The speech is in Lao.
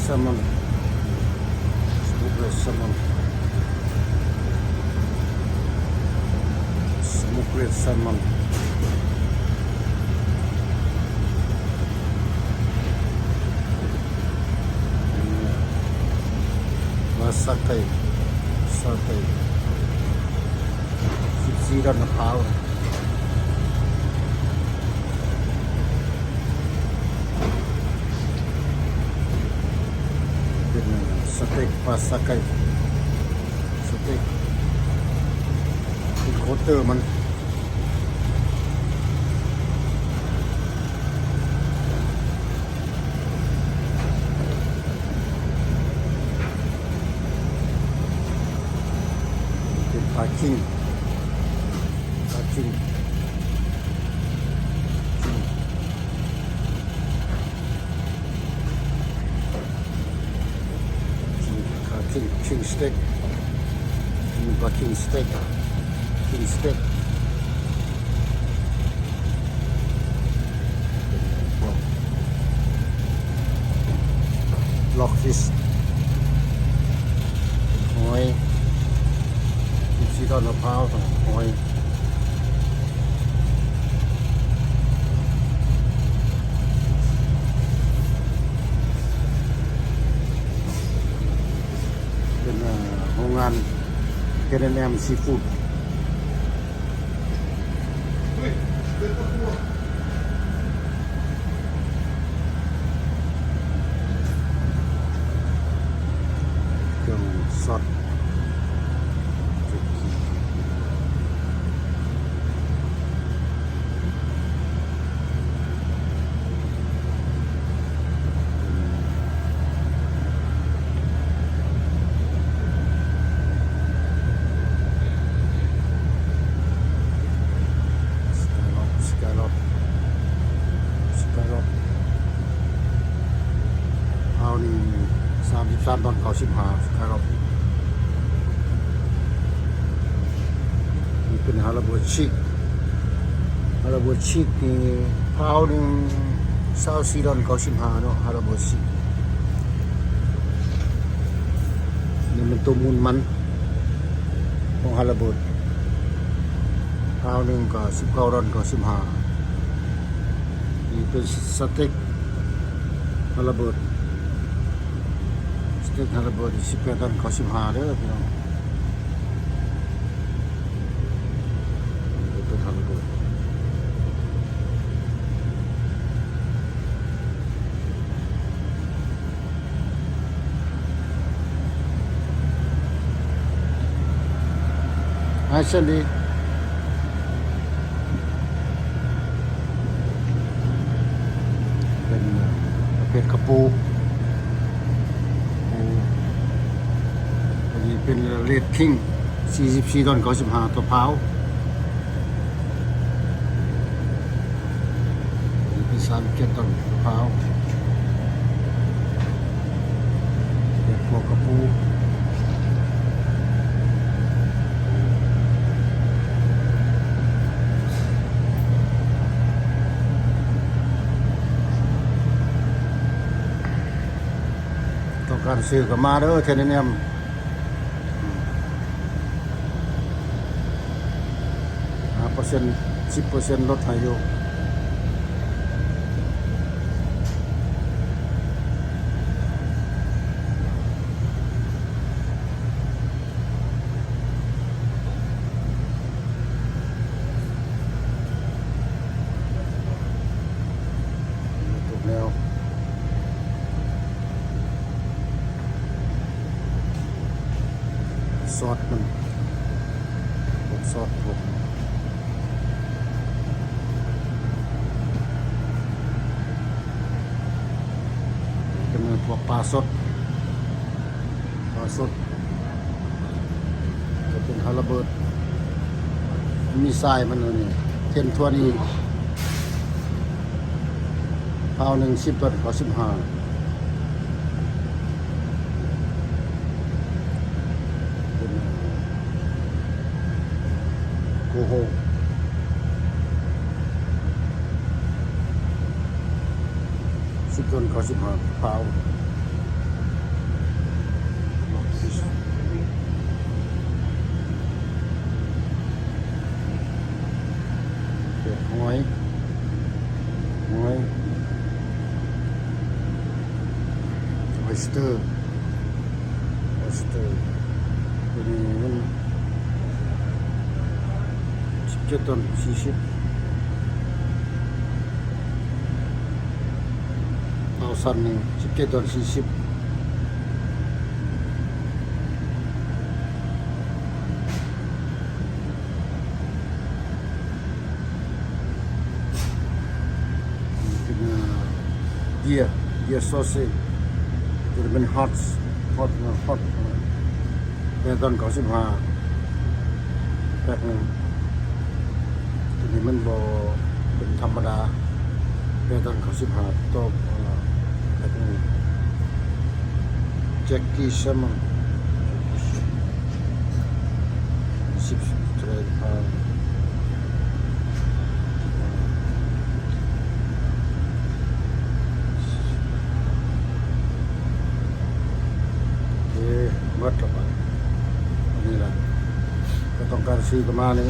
Salmon. Smokeless salmon. Smokeless salmon. ປາສາໄກ່ ສາໄກ່ ສິບສີ່ດອນ ມະພ້າວ. ເປັນສະເຕັກປາສາໄກ່ ສະເຕັກ ເປັນໂຄເຕີມັນ ເປັນປາຄິງ ປາຄິງ ປາຄິງ ຄິງສະເຕັກ ມີປາຄິງສະເຕັກ ຄິງສະເຕັກ ລັອກຟິຊ ຫອຍ ມີຊີດອນ ມະພ້າວ ຫອຍ. ເປັນ ເອີ ໂຮງງານ ເອັນ ແອນ ເອັມ ຊີຟູດ ເຄື່ອງຊັອດ. ສະກາຍລັອບ ສະກາຍລັອບ ສະກາຍລັອບ ເອົານີ້ ສາມສິບສາມດອນ ເກົ້າສິບຫ້າ ສະກາຍລັອບ. ນີ້ເປັນຮາລາເບີດຊີກ ຮາລາເບີດຊີກນີ້ ພາວໜຶ່ງ ຊາວສີ່ດອນ ເກົ້າສິບຫ້າເນາະ ຮາລາເບີດຊີກ. ນີ້ແມ່ນໂຕມູນມັນ ຂອງຮາລາເບີດ ພາວໜຶ່ງກໍສິບເກົ້າດອນ ເກົ້າສິບຫ້າ. ນີ້ເປັນສະເຕັກຮາລາເບີດ ສະເຕັກຮາລາເບີດ ສິບແປດດອນ ເກົ້າສິບຫ້າເດີພີ່ນ້ອງ. ເປັນຮາລາເບີດ. ໃຫ້ເຊັ່ນດີ ເປັນປະເພດກະປູ ໂອ້ ອັນນີ້ເປັນເຣດຄິງ ສີ່ສິບສີ່ດອນ ເກົ້າສິບຫ້າ ຕົວພາວ. ນີ້ເປັນສາມເຈັດດອນ ພາວ ເປັນພວກກະປູ ຕ້ອງການຊື້ກໍມາເດີ ເທນແອນແອມ. ຫ້າເປີເຊັນ ສິບເປີເຊັນ ລົດໃຫ້ຢູ່. ແລ້ວ ຊອດມັນ ພວກຊອດ ພວກ ຈະມີພວກປາສົດ ປາສົດ ຈະເປັນຮາລະເບີດ ມີຊາຍມັນ ອັນນີ້ ເທັນທວນອີ ພາວໜຶ່ງ ສິບດອນ ເກົ້າສິບຫ້າ ເປັນໂກໂຮ ສິບດອນ ເກົ້າສິບຫ້າ ພາວ. ເອີ ໂອເສຍ ໂຕນີ້ມັນສິບເຈັດດອນສີ່ສິບ ເອົາຊັ້ນໜຶ່ງ ສິບເຈັດດອນສີ່ສິບ. ເປັນເບຍ ເບຍຊໍເຊ ໂຕນີ້ເປັນຮອດ ຮອດ ຮອດ ແປດດອນເກົ້າສິບຫ້າ ແພັກໜຶ່ງ. ໂຕນີ້ມັນບໍ່ເປັນທຳມະດາ ແປດດອນເກົ້າສິບຫ້າ ໂຕ ເອີ ແພັກໜຶ່ງ. ແຈັກກີ້ແຊມມອນ ສິບ ເທົ່າໃດ ໂອເຄ ໝົດລະບາດ ອັນນີ້ລະ ກໍຕ້ອງການຊື້ປະມານນີ້.